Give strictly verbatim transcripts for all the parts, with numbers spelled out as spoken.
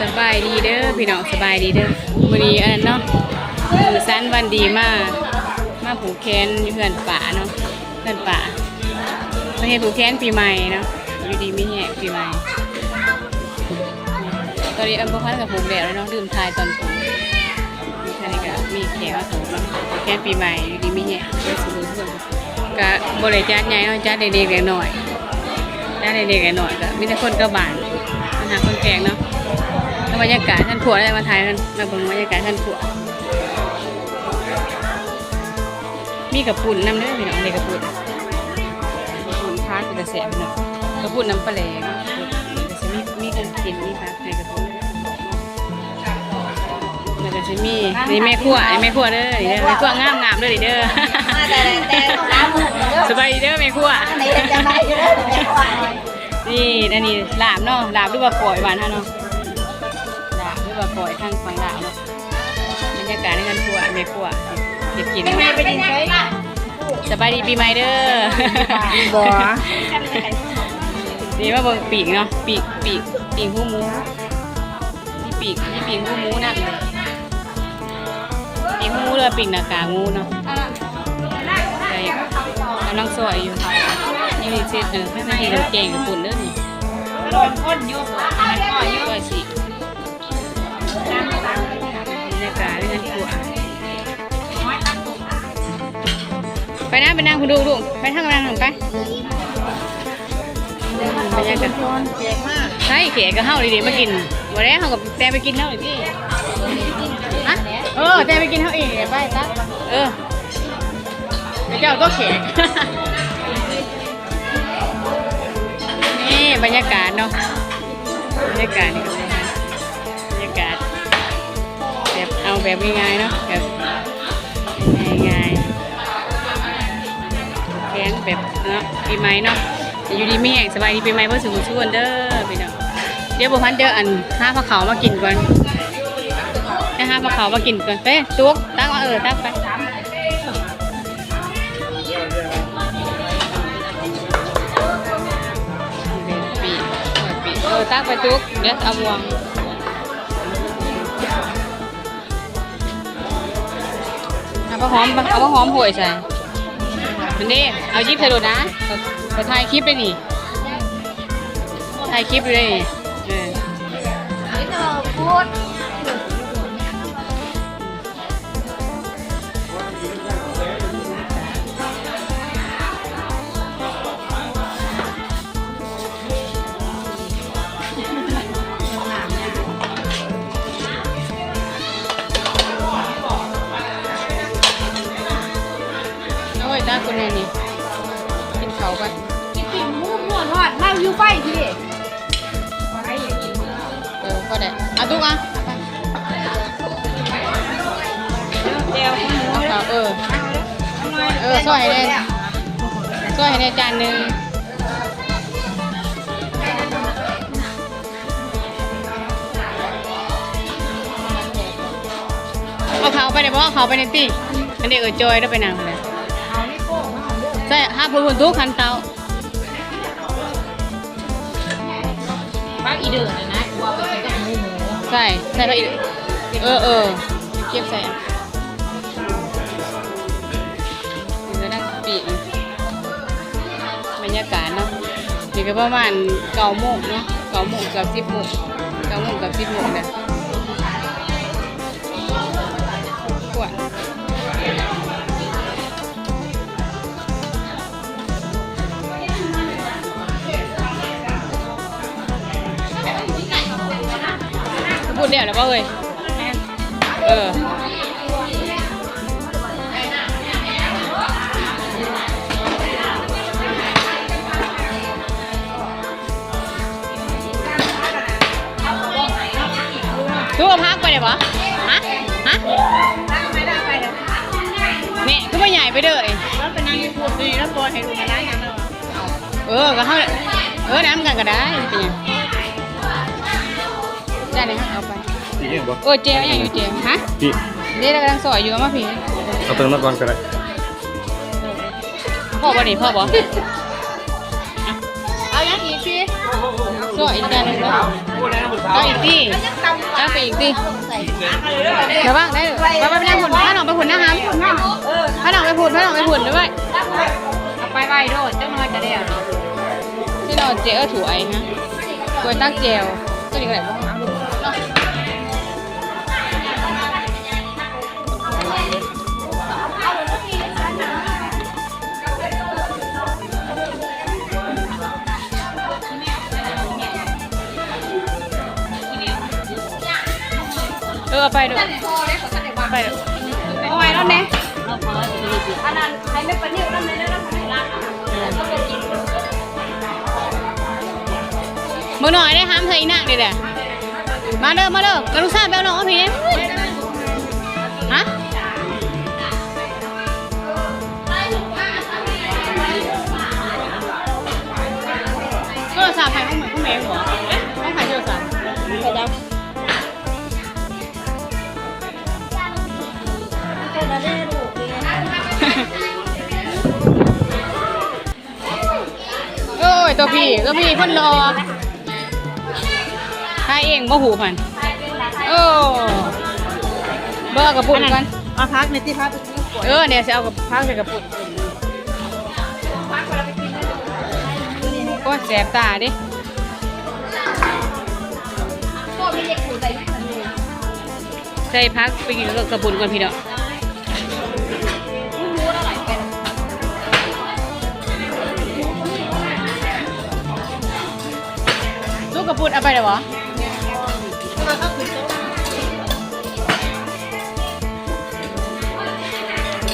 สบายดีเด้อพี่น้อง สบายดีเด้อ มื้อนี้อันนั้นเนาะ มื้อสันวันดีมา มาผูกแขนอยู่เฮือนป้าเนาะ เฮือนป้า มาเฮ็ดผูกแขนปีใหม่เนาะ อยู่ดีมีแฮงปีใหม่ ตอนนี้อันบ่ทันกับผูกแล้วเนาะ ลืมถ่ายตอนผูก อันนี้ก็มีแขกมาผูกเนาะ ผูกแขนปีใหม่ อยู่ดีมีแฮง ก็บ่ได้จัดใหญ่เนาะ จัดเล็กๆน้อยๆ จัดเล็กๆน้อยๆ ก็มีแต่คนกับบ้าน มาหาคนแขกเนาะ แล้วบรรยากาศท่านครัวได้มาถ่ายกัน มาเบิ่งบรรยากาศท่านครัว มีกระปุ่นนำเด้อพี่น้อง นี่กระปุ่น กระปุ่นผักเป็นตาแซ่บพี่น้อง กระปุ่นน้ำปลาแดก ก็สิมี มีของกิน มีผักในกระปุ่น แล้วก็สิมี นี่แม่ครัว นี่แม่ครัวเด้อ นี่เด้อ แม่ครัวงามๆเด้อ นี่เด้อ มาแต่แต่สามหมื่นเด้อ สบายดีเด้อแม่ครัว อันนี้จะมาอยู่เด้อแม่ครัว นี่ อันนี้ลาบเนาะ ลาบหรือว่าก้อยบ้านเฮาเนาะ ลาบหรือว่าก้อยทางฝั่งลาวเนาะ บรรยากาศในงานครัว แม่ครัวเฮ็ดกิน แม่ไปกินไส สบายดีปีใหม่เด้อ บ่ นี่มาเบิ่งปีกเนาะ ปีก ปีก ปีกหูหมู มีปีก มีปีกหูหมูนำ ปีกหูหมูหรือว่าปีกหน้ากากหมูเนาะ ได้ กำลังซอยอยู่ นี่มีเศษ เออ ไม่ใช่เห็ดแกงกระปุ่นเด้อนี่ คนอยู่ มันก็อยู่ ซอยสิ บรรยากาศเรือนครัว ไปนะ ไปนั่งคุณดูลูก ไปทางนั่งไป บรรยากาศ ใช่ แขกก็เฮาดีๆมากิน บ่ได้เฮาก็แต่ไปกินเฮาอีกที่ ฮะ เออ แต่ไปกินเฮาเอง ไปตัก เออ เดี๋ยวเจ้าก็แขก นี่บรรยากาศเนาะ บรรยากาศนี่ บรรยากาศ แบบเอาแบบง่ายๆเนาะ แบบง่ายๆ แขนแบบเนาะ ปีใหม่เนาะ อยู่ดีมีแฮง สบายดีปีใหม่เพิ่นสู่สู่คนเด้อพี่น้อง เดี๋ยวบ่ทันเด้อ อัน หาผักเขาวมากินก่อน ไปหาผักเขาวมากินก่อน ไป ตุ๊ก ตักมา เออ ตักไป ปีก ปีก เออ ตักไปตุ๊ก เดี๋ยวเอาบ่วง เอาผักหอม เอาผักหอมโหยใส่ มันนี่ เอาหยิบใส่โลดนะ ขอถ่ายคลิปได้นี่ ถ่ายคลิปอยู่ได้นี่ เออ เอาไว้จ้าคุณแม่นี่ กินเขาวไป กินปิ้งหมูหัวทอด เล่าอยู่ไฟทีเดียว เออ พอได้ เอาตุ๊กอ่ะ เอาไป แจ่วหมู เอาเขาว เออ เออ ซอยให้แน่ ซอยให้แน่จานหนึ่ง เอาเขาไปเลย เพราะว่าเขาไปในตี้ อันนี้เออจอยได้ไปนั่งเลย ใช่ ห้าพูนทุกคันเตา ผักอีเดินนะนะ กูเอาไปกินกับหมูหมู ใช่ ใช่ ผักอีเดิน เออ เออ เก็บใส่ เดี๋ยวนั่งปีก บรรยากาศเนาะ นี่ก็ประมาณเก้าโมงเนาะ เก้าโมงเกือบสิบโมง เก้าโมงเกือบสิบโมงเนี่ย ขวด พูดเดียวแล้วป่ะเฮ้ย เออ ลูกเอาพักไปเลยปะ ฮะ ฮะ เนี่ย ก็ไม่ใหญ่ไปเด้อ แล้วไปนั่งอยู่พูดดีแล้วปล่อยให้ลูกมาไล่ยังไงวะ เออ ก็เขา เออ น้ำกันก็ได้ เป็นหยัง ได้เลย เอาไป พี่เองบ่ เออ เจลยังอยู่เจล ฮะ พี่ นี่เรากำลังสอยอยู่ เอามาพี่ เอาตัวนั้นมาก่อนก็ได้ พ่อบ่นี่ พ่อบ่ เอายังอีกพี่ ก็อีกจานหนึ่งเนาะ ก็อีกที่ ก็ไปอีกที่ ระวังได้ ไปไปไปนั่งหุ่น พาน้องไปหุ่นนะครับ พาน้องไปหุ่น พาน้องไปหุ่นด้วย เอาไปไว้โลด จักหน่อยก็แล้วเนาะ ที่นอนเจ้าถ้วยฮะ ถ้วยตักแจ่ว ตัวนี้ก็ได้บ่ เออ ไปเด้อ ไปเด้อ เอาไว้แล้วเนี่ย อันนั้นให้แม่ปานิ่วนั่นเลยนะ เบิ่งหน่อยได้ห้ามเธออีนางนี่แหละ มาเด้อ มาเด้อ กะลูกสาวไปเอาน้องมาพี่เนี่ย ฮะ โทรศัพท์ใครของเหมือนของแม่งเหรอ ของใครโทรศัพท์ ใครดัง โอ้ย ตัวพี่ ตัวพี่คนหล่อ ถ่ายเองบ่หูพัน โอ้ เบิ่งเอากระปุกก่อน เอาพักในที่พัก เออ เดี๋ยวจะเอากับพักใส่กระปุก โอ้ย แสบตาดิ ใส่พักไปกินกับกระปุกก่อนพี่เนาะ ลูกกระปุกเอาไปเลยวะ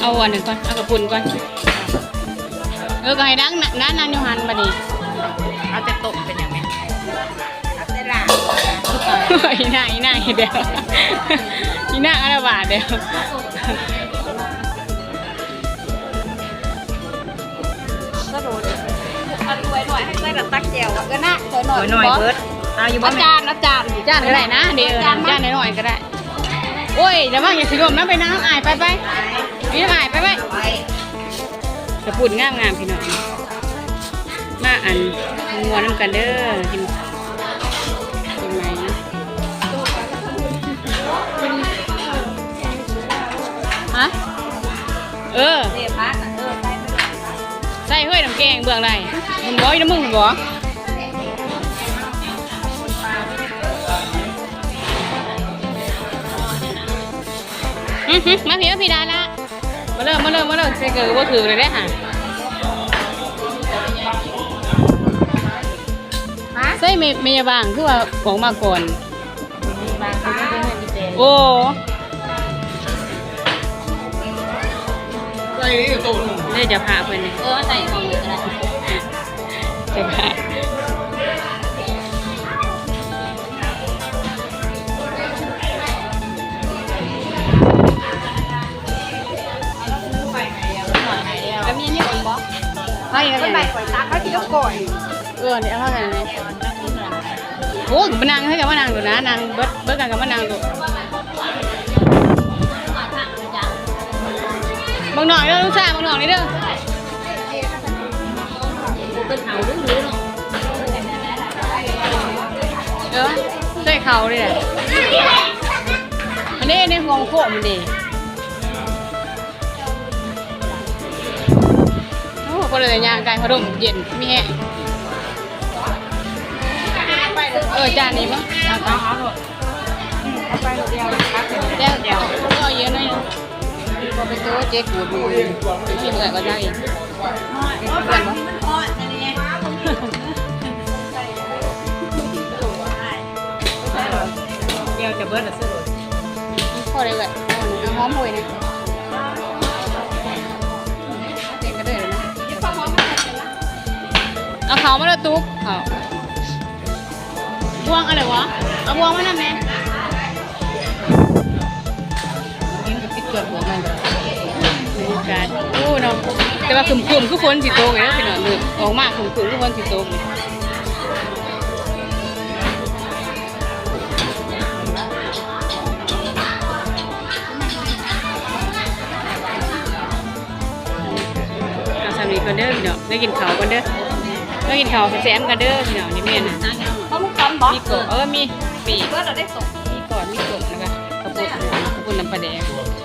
เอาอันหนึ่งก่อน เอากระปุกก่อน เออ ก็ให้นั่งนะนั่งนั่งอยู่หันบัดนี้ เอาแต่โต๊ะเป็นอย่างไง เอาแต่หลัง อีน่า อีน่า เดี๋ยว อีน่าอาละวาดเดี๋ยว ก็โดน เอาถ้วยหน่อยให้ใส่กับตักแจ่วอะ เออนะ ถ้วยหน่อย ถ้วยหน่อย บ่ เบิด เอาอยู่บ่ เอา แม่ จาน เอาจาน จานก็ได้นะ เดี๋ยว จานมา จานน้อยๆก็ได้ โอ้ย ระวังอย่าสิล้มนะ ไปน้ำอาย ไปไป นี่น้ำอาย ไปไป กระปุกงามๆพี่น้อง มาอันม่วนนำกันเด้อ กิน กินไหม ฮะ เออ เดี๋ยวพักอ่ะ เออ ใส่ไปเลย ใส่เฮ้ยน้ำแกงเบื้องใด มึงบอกอีน้ำมึงบอก อือหือ มาพี่ มาพี่ดาละ มาเริ่ม มาเริ่ม มาเริ่ม ใส่เกิดว่าถือเลยได้อค่ะ ฮะ ใส่เม เมยาบาง คือว่าออกมาก่อน บางคนก็เป็นเงินอีเจ โอ้ ใส่นี่โตหนึ่ง ได้จะพาเพิ่น เออ ใส่ของเลยก็ได้ จะพา แล้วมีอันนี้ผมบอก ให้อะไร คนใหม่ก่อยตักเขาที่ต้องก่อย เออ เนี่ย เอาเท่าไหร่นะ โอ้ย มานั่งให้กับมานั่งดูนะ นั่งเบิด เบิดกันกับมานั่งดู บางหน่อยเด้อ ลูกชาย บางหน่อยนี่เด้อ เออ ใส่เขาเลยแหละ อันนี้ในห่วงโคมมันดี โอ้ ก็เลยย่างไก่พะดมเย็น มีแฮะ เออ จานนี้มั้ง เอา เอา เอา เอาไปเดียว เดี๋ยว เดี๋ยว เอาเยอะหน่อย พอไปโต๊ะเจ๊กูดมึง นี่เหมือนกันได้อีก เดี๋ยวจะเบิดละซื้อ พอเลยแหละ เอาหอมห่วยนะ เต็มกระเดื่องเลยนะ เอาเขามาแล้วตุ๊ก เอา บ่วงอะไรวะ เอาบ่วงมานั่นแน่ กินกับพริกเกลือหัวมัน บรรยากาศ โอ้เนาะ แต่ว่าครึ้มๆ คือฝนสิตกเลยนะพี่น้อง เริ่มออกมาครึ้มๆ คือฝนสิตกเลย เอาสามีก่อนเด้อพี่น้อง ได้กินข้าวก่อนเด้อ ได้กินข้าวแซมกันเด้อพี่น้อง นี่แม่นนะ มีกบ เออ มีปีก ก็เราได้กบ มีกบ มีกบนะคะ ข้าวปุ้น ข้าวปุ้นน้ำปลาแดง